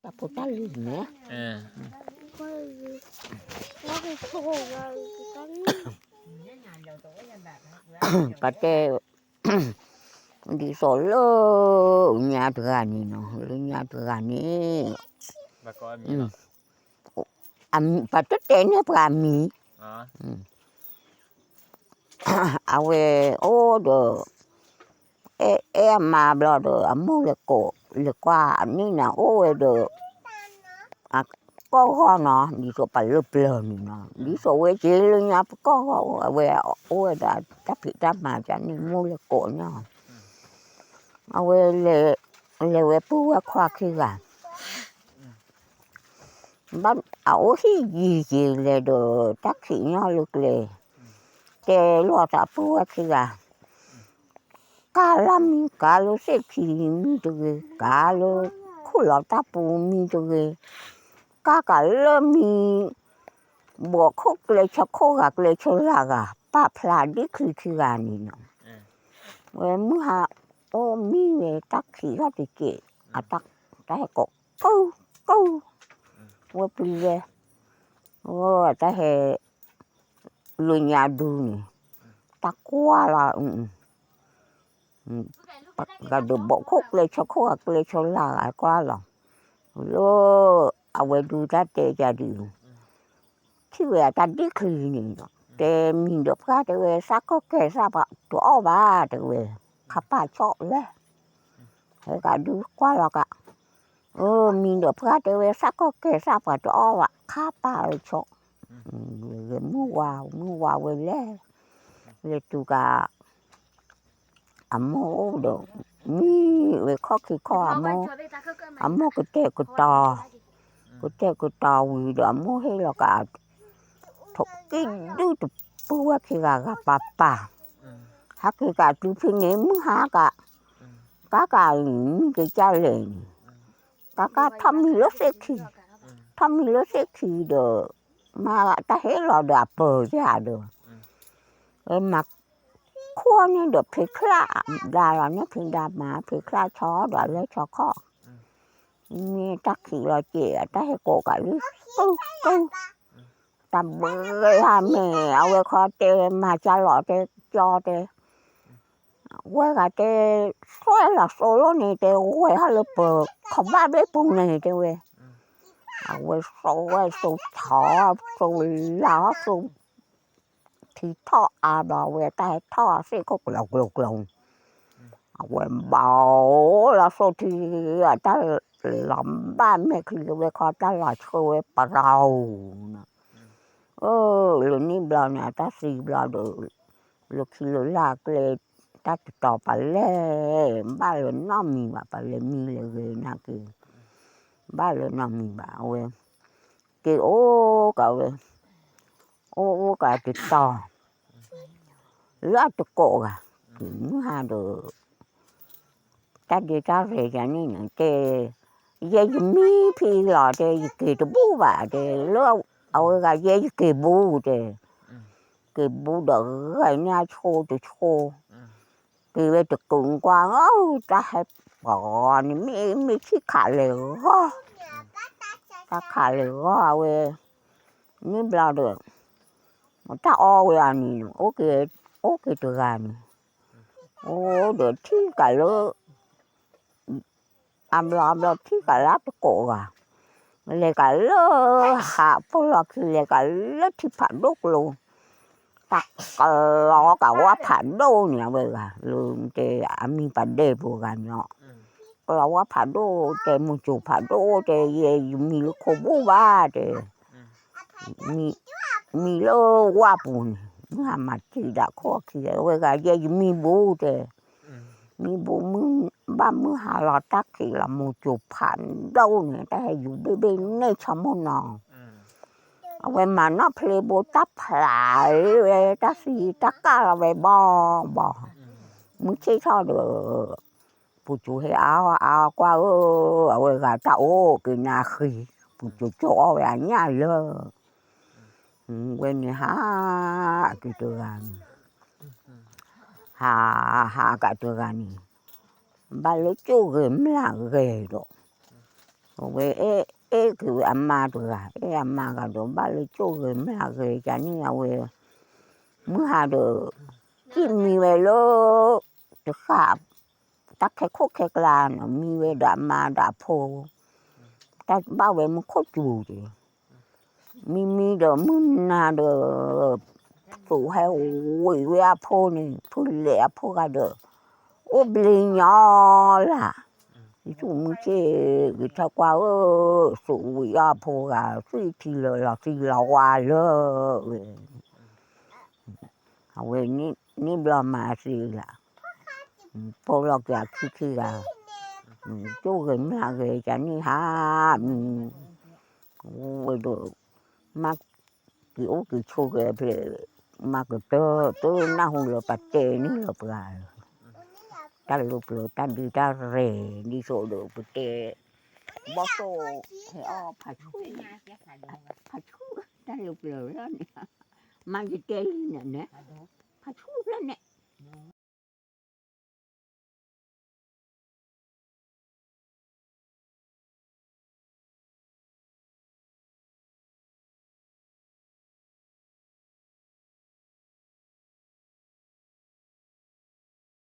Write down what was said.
တၢ်ဖိတၢ်လံၤန့ၣ်, ပတဲ, ဒ်သိးလၢညါတဂၤန့ၣ်နီၤ, လၢညါတဂၤန့ၣ်, ပှၤတတဲန့ၢ်ပှၤအမံၤ, အဝဲအိၣ်ဒီး, အဲၣ်အမါဘျီဒီး အမိၢ်လဲၤကိး လဲၤကွၢ်န့ၢ်နၤအိၣ်ဝဲဒီး အကီၢ်ဂီၢ်နီၤ, ဒ်သိးပှၤလၢပျၢၤန့ၣ်နီၤ, ဒ်သိးဝဲက့ၤလၢညါပကီၢ်ဂီၢ် အဝဲအိၣ်ဝဲဒၣ်တၢ်ဖံးတၢ်မၤကန့ၣ် မိၢ်လဲၤကိးန့ၢ်အီၤ, အဝဲလဲၤဝဲပုၢ်ဝဲၢ်ခွါခံဂၤ ဘၣ်အအိၣ်ဟံၣ်ယံာ်က့ၤလဲၤဒီးတၢ်ခံးညီလၢကျဲ, တဲလိာ်သးပုၢ်ဝဲၢ်ခံဂၤ, ကါလၢမံၤ ကါလၢသ့ၣ်ခံမံၤတဂ့ၤ, ကါလၢခိၣ်လီၤတၢ်ပူၤမံၤတဂ့ၤ, ကါကးလၢမံၤ, ဘီၣ်ခိၣ်ကျဲဆၢခိၣ်ဂၤကျဲဆၢလၢ်ဂၤ ပာ်ဖျါဒ်ချံခံဂၤန့ၣ်နီၤ, ဝဲမုၢ်ဟါအိၣ်မံဝဲတၢ်ခံးထီၣ်တက့ၢ်, တၢ်ဟဲကိး ကူ, ကူ, ဝဲပျံၤဝဲ, တၢ်ဟဲ လၢညါဒုန့ၣ်, တၢ်ကွၢ်လီၤ, ဂၤဒီးဘီၣ်ခိၣ်ကျဲဆၢခိၣ်ဂၤကျဲဆၢလၢ်ဂၤကွၢ်လီၤ, လၢအဝဲဒုတၢ်တဲယၤဒုး ထံၣ်ဝဲအတၢ်ဒ့ၣ်ချံန့ၣ်, တဲမံၤဒီးပှၢ်တဲဝဲ သၣ်ကီၢ်ကဲသၣ်ပှၤတအီၣ်ဘၣ်တဲဝဲ, ခါပာ်ဆီၣ်လဲၣ်, ဟဲကးဒုကွၢ်လီၤကး, မံၤဒီးပှၢ်တဲဝဲ သၣ်ကီၢ်ကဲသၣ်ပှၤတအီၣ်ဘၣ် ခါပာ်လၢဆီၣ်, ဂဲၤမုၢ်ဝါ မုၢ်ဝါဝဲလဲၣ်, လဲၤတုၤကး အမိၢ်အိၣ်ဒီး မံဝဲခီၣ်ခံခီၣ်, အမိၢ်ကတဲာ်ကတီၤ, ကတဲာ်ကတီၤဝံၤဒီး အမိၢ်ဟ့ၣ်လီၤကး ထိၣ်ကံၣ်ဒုၣ်တပုၢ်ဝဲၢ်ခံဂၤဂၤပာ်ပာ်, ဟဲက့ၤကးတုၤဖဲန့ၣ် မုၢ်ဟါကး, ကါကးအံၤမံက့ၤကၢ်လဲၣ်န့ၣ်, ကါကးထီၣ်မံလၢသ့ၣ်ခံ, ထီၣ်မံလၢသ့ၣ်ခံဒီး မၤတၢ်ဟ့ၣ်လီၤဒီးအပၢၤယၤဒီး မၤခိၣ်န့ၣ်ဒီးဖံးချၣ်, ဒါလီၤန့ၣ်ဖံးဒါမၤဖံးချၣ်ဆီဒီးအလဲၤဆီခီၣ်, မ့ၢ်တၢ်ခံးလီၤစဲး တၢ်ဟဲကိးကးလံ, ကူ, ကူ, တၢ်ဘှဲဟးမ့ၢ် အဝဲခီတဲမၤကၢ်လီၤတဲကၠီတဲ, ဝဲဂၤတဲ, သွဲၣ်လီၤသိလိၣ်န့ၣ် တဲဝဲဟီၣ်လၢပၢၤ ခီၣ်ဘၣ်ဘ့ၣ်ပူၤန့ၣ်တဲဝဲ, အဝဲသိဝဲသိထီၣ် သိလၢဟီၣ်သိ ထံထီၣ်အါဘျီ အဝဲတၢ်ဟဲထီၣ်အသ့ၣ်ခိၣ်ကျိၤကျိၤကျိၤ, အဝဲဘၣ်အိၣ်လီၤသိထံ အတၢ်လီၤဘၣ်မဲာ်ချံဝဲခီတၢ်လီၤဆှၢဝဲပရီၤနီၤ, လၢန့ၣ်ဘျီန့ၣ် အတၢ်သံဘျီဒီး လၢခံလၢလၢ်ကျဲ တၢ်တတီၤပလဲၤ ဘၣ်လၢၤနီတမံၤဘၣ် ပလဲၤမံလဲၤဂ့ၤနာ်က့ၤ ဘၣ်လၢၤနီတမံၤဘၣ် အဝဲ က့ၤအိၣ်ကးဝဲ အိၣ်အိၣ်ကးတတီၤ လၢအတကိးဂၤ မုၢ်ဟါဒီး တၢ်ဒ့တၢ်ရဲၣ်ယၤန့ၣ်တဲ ယဲယမံဖံလီၤတဲ ယက့ၤတဘူၣ်ဘၣ်တဲ လၢအဝဲဂၤယဲယက့ၤဘူၣ်တဲ က့ၤဘူၣ်ဒီးဂဲၤန့ၢ်အဆိတဆိ က့ၤဝဲတကုာ်ကွၢ် တၢ်ဟဲပှၤန့ၣ် မ့ၢ်မ့ၢ်ထံၣ်ခးလဲၤဂီၢ် တၢ်ခးလဲၤဂီၢ်အဝဲ န့ၣ်ဘျီဒီး တၢ်အီဝဲအန့ၣ် အိၣ်က့ၤတဂၤန့ၣ် အိၣ်ဒီးထံၣ်ကးလၢ အဘျီအဘျီထံၣ်ကးလၢတကိးဂၤ လဲၤကးလၢဟးပိၢ်လီၢ်ခံ လဲၤကးလၢထံဖးဒိၣ်ကျိ တၢ်ကျီကးဝၣ်ဖးဒိၣ်န့ၣ် အဝဲဂၤ လၢတဲအမံၤပှၤဒဲးပူၤဂၤန့ၣ် ကျီဝၣ်ဖးဒိၣ်တဲ မိၢ်စိၤဖးဒိၣ်တဲ ယဲယမံလၢခိဘူၣ်ဘၣ်တဲ မံလၢဝၣ်ပူၤန့ၣ် မုၢ်ဟါမၤတံာ်ဒၣ်ခိၣ်ခံ အဝဲဂၤယဲယမံဘူၣ်တဲ မံဘူၣ် ဘၣ်မုၢ်ဟါလီၤတၢ်ခံးလီၤ မိၢ်စိၤဖးဒိၣ်န့ၣ် တၢ်ဟဲယူၤဘ့ၣ်ဘ့ၣ်န့ၢ်ဆီမိၢ်နီၤ အဝဲမၤနီၣ်ဖျ့ဘိတၢ်ဖျးဝဲ တၢ်သံတၢ်ကၢ်လီၤဝဲဘီဘီ မုၢ်ဆ့ၣ်ထီၣ်ဒီး ပူၤစိၤဟဲအါအါကွၢ်ဧၢ အဝဲဂၤတၢ်အိၣ်က့ၤနၤဃံ ပူၤစိၤကၠီအီၣ်ဝဲအညၣ်လၢ ဝဲန့ၣ်ဟးက့ၤတဂၤန့ၣ် ဟးဟးက့ၤတဂၤန့ၣ် ဘၣ်လၢကၠိဂဲၤမျၢ်ဂဲၤဒီး ဝဲအဲၣ်အဲၣ်က့ၤဝဲအမါတဂၤ, အဲၣ်အမါဂၤဒီး ဘၣ်လၢကၠိၣ်ဂဲၤမျၢ်ဂဲၤကန့ၣ် အဝဲ မုၢ်ဟါဒီး စံၣ်မံဝဲလၢ တဃၣ် တၢ်ခဲခိၣ်ခဲကျါန့ၣ် မံဝဲဒီးအမါဒီးအဖိ, တၢ်ဘၣ်ဝဲမူခိၣ်စူၤတ့ၢ်, မံမံဒီးမုၢ်နၤဒီး သိးဟဲဝံၤဝဲအဖိန့ၣ် ဖုလဲၤအဖိဂၤဒီး အိၣ်ဘျ့ညီလၢ်, ယသူၣ်မုၢ်ဆ့ၣ်ဂ့ၤထီၣ်ကွၢ်ဧၢ, သိးဝံၤအဖိဂၤ သွံၣ်ထံလၢာ်လီၤသံလီၤဝါလၢဝဲ အဝဲန့ၣ်ဘျီမၤသ့လၢ်, ပိာ်လီၤက့ၤအခံခံဂၤ, ကၠိၣ်ဂဲၤမျၢ်ဂဲၤကန့ၣ်ဟးမံ, ဝဲဒီး မၤက့ၤအိၣ်က့ၤဆိးက့ၤအဖျဲၣ်, မၤကတၢၢ်တနၢ်ဟူလၢပတဲန့ၣ်လၢပှၤလၢ တၢ်လိၣ်ပျၢၤတၢ်ဒုးတၢ်ရဲၣ် ဒ်သိးဒီးပတဲ ဘီၣ်သိၣ် ဟဲအီၣ်ဖးဆူၣ်, ဖးဆူၣ် တၢ်လိၣ်ပျၢၤလၢန့ၣ်, မၤယတဲလံန့ၣ်န့ၣ်, ဖးဆူၣ်လၢန့ၣ်